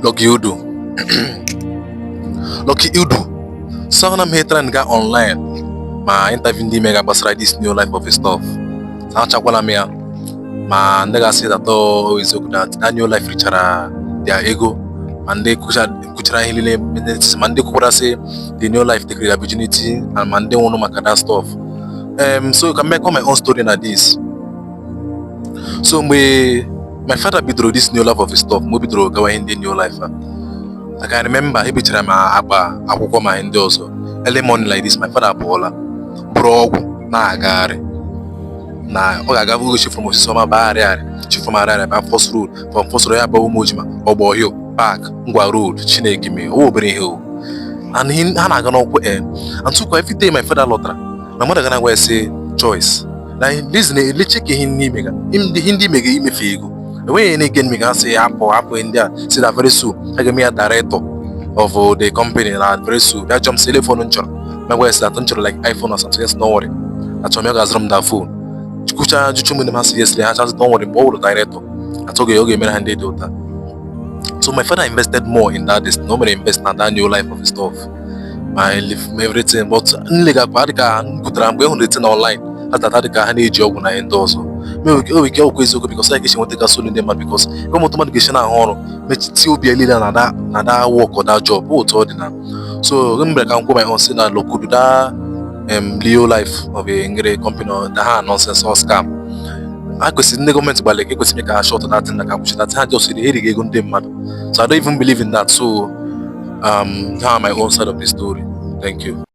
Lucky Udu, Lucky Udu, so na m ihe trend ga online ma interview ndị mega gbasara this new life of a stuff. Achakwala m ya ma ndị ga-asị that ọ eziokwu na that new life richara their ego, ma ndị kwuchara ihe niile, ma ndị kwukwara sị the new life take their virginity, and ma ndị nwụrụ maka that stuff. So ka m mekọ my own story na this. So mgbe my father bidoro this new life of his stuff, mgbe o bidoro gawa ihe ndị new life a, I can remember ebichara m akpa akwụkwọ ma ihe ndị ọzọ. Early morning like this, my father apụọla bụrụ ọgwụ na-agagharị na ọ ga-aga ogochi from Osisioma baa Arịarịa, chi from Arịarịa baa First Road, from First Road ya baa Ụmụojima, Ọgbọ Hill, Park, Ngwa Road. Chineke mee o obere ihe o and ha na-aga n'ụkwụ e and so every day my father lọtara, my mother gana gwa ya sị choice na listen, eleche ka ihe ndị imega, ihe ndị imega imefu ego enweghị ihe na-ege mmega. Ha sị hapụ hapụ ndị a si na very soon a ga-eme ya director of the company, na very soon bịa jụọ m sị ele phone m chọrọ. Ma gwa ya sị that m chọrọ like iPhone or something. Yes, don't worry, achọrọ m ya ga-azụrụ m that phone. Kwucha ajụjụ m ha sị yes, ha chasị don't worry, mgbe ọ wụrụ director atọghị ọ ga-emere ha ndị dị ụta. So my father invested more in that this no mere invest na that new life of his stuff, my life, everything. But nlegakwa dịka m kwutara mgbe m hụrụ the thing online ha dịka ha na-eji ọgwụ na ihe ndị ọzọ. O ike ọkwa eziokwu because ya ga-esi nweta gasolu ndị mmadụ, because ebe mụtụ mmadụ ga-esi na-ahụ ọrụ mechitie obi ya niile na that work or that job otu ọ dị na. So m mere ka m kwuo my own si na Lucky Udu, that Leo life of a ngere company or that ha nonsense or scam. A kwesịrị ndị gọọmenti gbalị ka ekwesịrị ka ha short that thing na ka kwụsị that ha just erighị ego ndị mmadụ. So I don't even believe in that. So ha my own side of the story. Thank you.